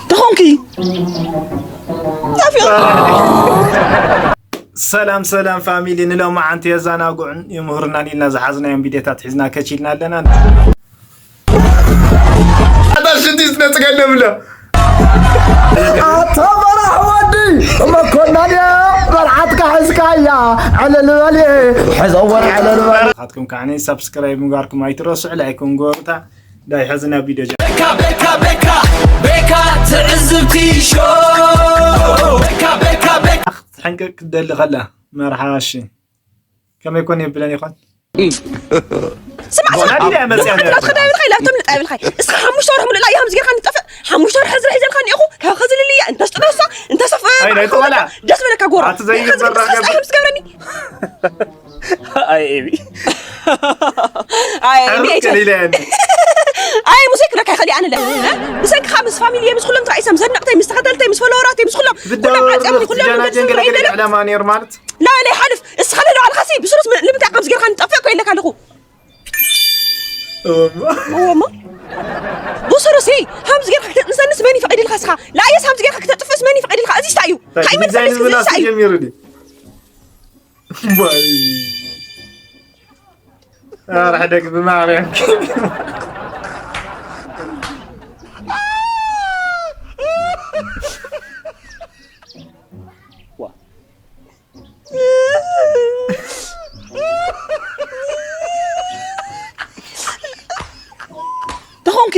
ተኾንኪ ሰላም ሰላም ፋሚሊ፣ ንሎማዓንቲ የዛናግዑን የምህሩናን ኢልና ዝሓዝናዮም ቪድዮታት ሒዝና ከች ኢልና ኣለና። ኣታ ሽንቲ ዝነጽገለ ብሎ። ኣታ መራሕ ወዲ መኮናንያ፣ መርዓትካ ሒዝካያ፣ ዕልል በል፣ ሕዘወን ዕልል በል። ንስኻትኩም ከዓ ሰብስክራይብ ምግባርኩም ኣይትረስዑ፣ ላይክ እውን ግበሩታ። ዳይ ሕዚ ናብ ቪድዮ ጀ- ቤካ ቤካ ቤካ ቤካ ትዕዝብቲ ሾው። ቤካ ቤካ ቤካ ክትሕንቅቅ ክትደሊ ከላ መርሓ እሺ። ከመይ ኮን የብለን ይኾን? ስማዕ፣ ስማዕ። ናዲ እያ መጽያ ነይራ። ትኸዳ ይብልካ ኢላ፣ ትምልጥ ይብልካ። እስኻ ሓሙሽተ ወርሒ ሙሉእ ኢላ እያ ከምዚ ጌርካ ንጠፍእ። ሓሙሽተ ወርሒ ሕዚ ሒዘልካ እኒኤኹ። ካብ ኸዚ ልልያ፣ እንተስ ጥበሳ፣ እንተስ ኣፍ-፣ ኣይ፣ ናይ ጥበላ። ደስ በለካ ጎራ። ኣቲ ዘይግበር ናይ ኸዚ ረገብ። ጥበሳ ከምዚ ትገብረኒ። ኣይ፣ ኤቢ። ኣይ፣ ኤቢ፣ ኣይ፣ ኣይተ-፣ ከሊለ ያለ። ኣይ፣ ሙሴ ክብለካ ይኸዲ ኣነ ለ። እ? ብሰንክኻ ምስ ፋሚሊ፣ ምስ ኩሎም ተባኢሰ፣ ምስ ኣድነቕተይ፣ ምስ ተኸተልተይ፣ ምስ ፎሎወራተይ፣ ምስ ኩሎም፣ ብዳወር ኩሎም ዓጽዮም፣ ኩሎም ጀናጀን ገለ ገለ ገለ ዕላማ ነይሩ ማለት። ላበለ ይሓልፍ። እስኻ ለለዋልኻሲ ብስሩስ ም-፣ ንምንታይ ከምዚ ጌርካ ንጠፍእ እኮ ኢለካ ኣለኹ። እወ። እወ እሞ። ብስሩሲ፣ ከምዚ ጌርካ ክትጥንሰንስ መን ይፈቒድልካ እስኻ? ለኣየስ ከምዚ ጌርካ ክተጥፍእስ መን ይፈቒድልካ? እዚስ እንታይ እዩ? እንታይ እንታይ ይመልሰልስ ዲዛይን እዚ ምናምን እንታይ እዩ? ጀሚሩ ድዩ? ዋይ። ኧረ ሕደግ ብማርያም። ተኾንኪ።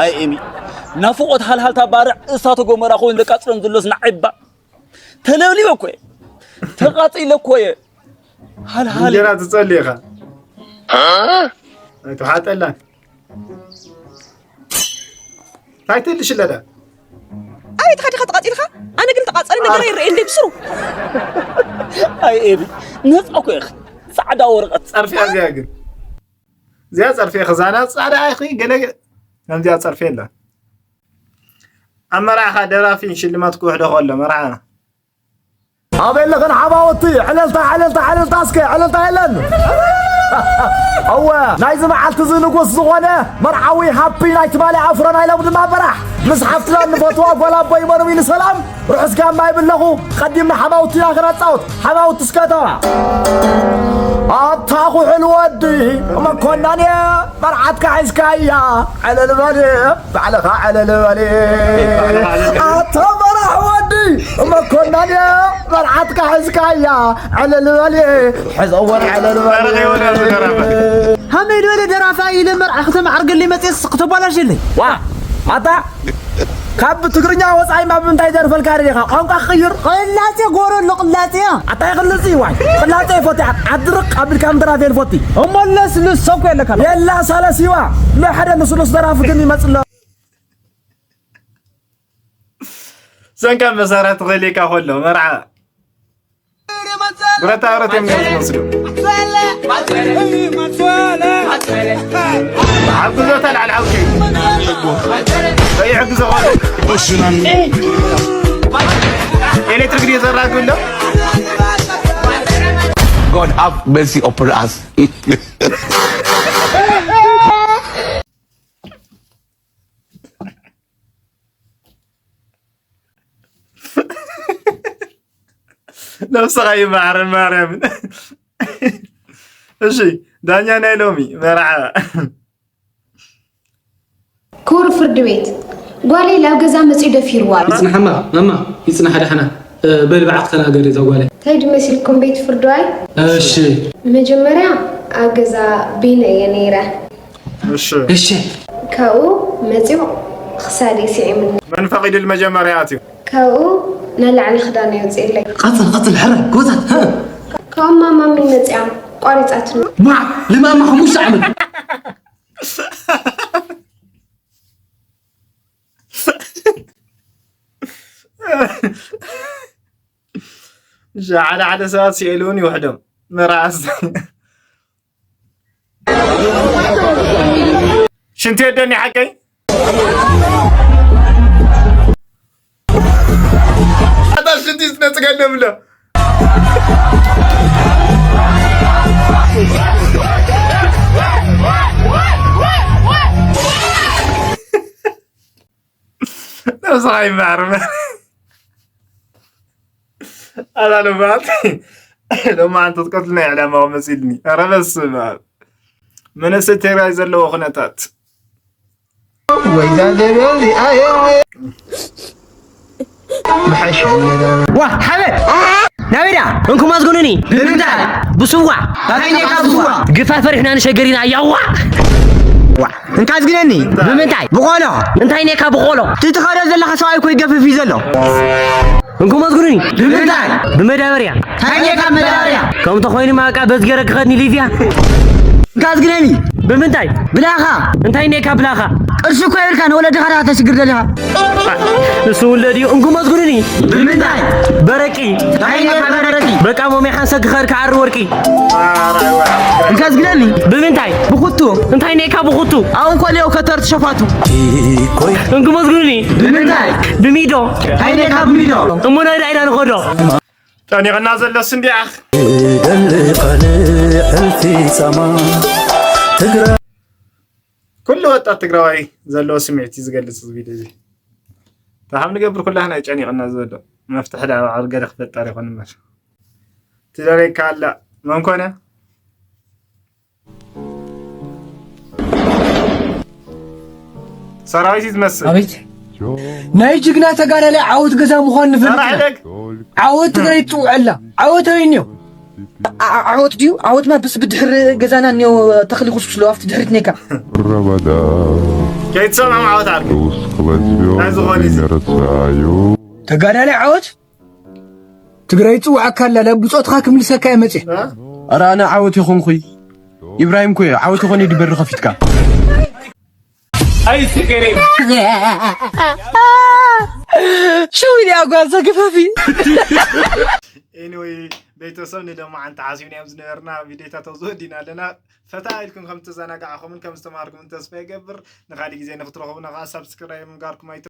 ኣይ ኤሚ፣ ናፍቖት ሃልሃልታ ባርዕ እሳተ ጎመራ ኮይኑ ዘቃጽለን ዘሎስ ንዓይባ። ተለብሊበ እኮ እየ። ተቓጺለ እኮ እየ። ሃልሃል። እንጀራ ትጸሊ ኢኻ። ኣይትውሓጠላን። እንታይ ትልሽ ኣለዳ? ኣቤት፣ ኻዲኻ ተቓጺልካ? ኣነ ግን ተቓጸለ ነገር ኣይረኤን እንደ ብስሩ። ኣይ ኤቢ፣ ነጻ እኮ ኢኺ። ጻዕዳ ወረቐት። ጸርፊ እዚኣ ግን። እዚኣ ጸርፊ ኢኺ። ዛና ጻዕዳ ኢኺ። ገለ፣ ገለ። ከምዚኣ ጸርፊ የለን። ኣብ መርዓኻ ደራፊ ሽልማት ክውሕዶ ከሎ መርዓ። ኣበይ ኣለኽን ሓባወቲ? ዕልልታ፣ ዕልልታ፣ ዕልልታ እስከ፣ ዕልልታ የለን? እወ፣ ናይዚ መዓልቲ እዚ ንጉስ ዝኾነ መርዓዊ ሃፒ ናይ ትማሊ ኣፍሮ ናይ ሎም ድማ በራሕ። ምስ ሓፍትና እንፈትዋ ጓል ኣቦይ መርዊ ንሰላም ርሑስ ጋማ ይብለኹ። ቀዲምና ሓባውቲ ኢና ክነጻውት። ሓባውቲ እስከ ተዋ። ኣታ ኩሕል ወዲ መኮናንየ መርዓትካ ሒዝካያ ዕልል በል። ባዕልኻ ዕልል በል። ኣታ መራሕ ወዲ መኮናንየ መርዓትካ ሒዝካያ ዕልል በል። ሕዘወን ዕልል በል። ኸመይ ዝበለ ደራፋይ ኢለ መርዓ ክተማዕርገለይ መፅየስ ክተባላሽለይ? ዋ፣ ኣታ ካብ ትግርኛ ወፃኢ ማ ብምንታይ ደርፈልካ ርኢኻ? ቋንቋ ክቕይር? ቅላጼ ጎረ ኣሎ፣ ቅላጼ። ኣታ ይቕልጽ ይዋይ። ቅላጼ ይፈትያ። ኣድርቕ ኣቢልካ ምድራፍ የልፈቲ። እሞ ለስልስ ሰኮ የለካ። የላ ሳለሲዋ። ንሓደ ልስሉስ ደራፊ ግን ይመጽእ ኣሎ። ዘንካ መሳርያ ተኸሊካ ከሎ መርዓ ብረታ ብረት እዮም ዝወስዱ። ሓግዞታ ላዕሊ ሓውኪ። ይሕግዞ ከሎ። ኤሌክትሪክ ድዩ ዘራግብ ኣሎ? God have mercy upon us. ነብስኻ ይማሕር ማርያምን። እሺ፣ ዳኛ ናይ ሎሚ መርዓ። ክቡር ፍርዲ ቤት፣ ጓለይ ላብ ገዛ መጺኡ ደፊርዋ። ይጽናሕማ፣ ማማ፣ ይጽናሕ ዳሕና። እ፣ በሊ ብዓኽ ተናገሪ እዛ ጓለይ። እንታይ ድመሲልኩም ቤት ፍርድዋይ? እሺ። መጀመርያ ኣብ ገዛ ቤነ እየ ነይረ። እሺ። እሺ። ካብኡ መጺኡ ክሳደይ ስዒሙኒ። መን ፈቒዱ መጀመርያ ኣትዩ? ካብኡ ንላዕሊ ክዳነይ ኣውጺእለይ። ቀጽል፣ ቀጽል፣ ሕራይ፣ ጎበዛት፣ ሀ። ካብኡ ማማሚ መጺኣ፣ ቋሪጻትኒ። ማ፣ ንማማ ሓሙሽተ ዓመት። እሺ፣ ሓደ ሓደ ሰባት ስኢሉ እውን ይውሕዶም። መርዓስ። ሽንቲ የደኒ ሓቀይ? ኣታ ሽንቲ ዝነጽገለ ብሎ። ስኻ ይበሃል። ኣላ ሎማዓንቲ ሎማዓንቲ ትቀትልና ዕላማ መሲልኒ። ኧረ በስመ ኣብ። መንእሰይ ትግራይ ዘለዎ ኩነታት። ወይዛ ዘበዚ ኣየ። ምሓሸ ዋ ሓበ ናበይ ዳ እንኩም ኣዝጉኑኒ። ብምንታይ? ብስዋ። ኣበይ ኔካ ብስዋ? ግፋ ፈሪሕና ንሸገር ኢና ያዋ። ዋ እንካ ኣዝግነኒ። ብምንታይ? ብቆሎ። እንታይ ኔካ ብቆሎ? እቲ ትኸዶ ዘለኻ ሰብኣይ እኮ ይገፍፍ እዩ ዘሎ። እንኩም ኣዝጉኑኒ። ብምንታይ? ብመዳበርያ። እንታይ ኔካ መዳበርያ? ከምቲ ኮይኑ ማቃ በዝገረ ክኸድኒ ሊብያ። እንካ ኣዝግነኒ። ብምንታይ? ብላኻ። እንታይ ኔካ ብላኻ? ቅርሺ እኮ የብልካ፣ ንወለድኻ ዳ ተሽግር ዘለኻ። ንሱ ውለድ እዩ። እንኩም ኣዝጉኑኒ። ብምንታይ? በረቂ። እንታይ ኔካ በረቂ? በቃ ሞሜ ሓንሰ ክኸድ ክዓሪ ወርቂ። እንካ ኣዝግነኒ። ብምንታይ? ብኩቱ። እንታይ ኔካ ብኩቱ? ኣሁን ኮሌው ከተር ትሸፋቱ። እንኩም ኣዝጉኑኒ። ብምንታይ? ብሚዶ። እንታይ ኔካ ብሚዶ? እሞ ናይ ዳይና ንኸዶ። ጨኒቕና ዘሎስ እንዲኣ። ደሊ ቃል ሕልፊ ጻማ ትግራ። ኩሉ ወጣት ትግራዋይ ዘለዎ ስምዒት እዩ ዝገልጽ እዚ ቪድዮ እዚ። እንታይ ከም ንገብር ኩላህና እዩ ጨኒቕና ዘሎ። መፍትሒ ደኣ ኣብ ገለ ክፈጠር ይኾን እምበር። ትደልየካ ኣላ መን ኮነ? ሰራዊት እዩ ዝመስል። ኣቤት ናይ ጅግና ተጋዳላይ ዓወት ገዛ ምዃን ንፈልጥ ኢና። ሰራሕለግ። ዓወት ትግራይ ትፅውዐላ። ዓወት ኣበይ እኒኦ? ዓ-፣ ዓ-፣ ዓወት ድዩ? ዓወትማ ብስ ብድሕሪ ገዛና እኒኦ ተኽሊ ኩስኩስ ኣለዎ ኣብቲ ድሕሪት ኔካ። ረባዳ ከይትሰምዖም ዓወት ዓርኪ። ውስኽ በዝዮ ናይ ዝኾነ እዚ። ዘይነረሳዩ። ተጋዳላይ ዓወት ትግራይ ትፅውዓካ ኣላ። ላብ ብፆትኻ ክምልሰካ እየ መፅየ። እ? ኧረ ኣነ ዓወት ይኾንኩይ። ኢብራሂም ኮ ዓወት ይኾን ድበሪ ከፊትካ። ኣይስገሬ። ሽው ኢልያ ጓዛ ግፈፊ። ኤኒወይ ቤተሰብ ንሎማዓንቲ ሓሲብናዮም ዝነበርና ቪድዮታት ኣብዚ ወዲና ኣለና። ፈታ ኢልኩም ከም ተዘናጋዕኹምን ከም ዝተማሃርኩምን ተስፋ ይገብር። ንኻሊእ ግዜ ንክትረኽቡና ከዓ ሳብስክራይብ ምግባርኩም ኣይት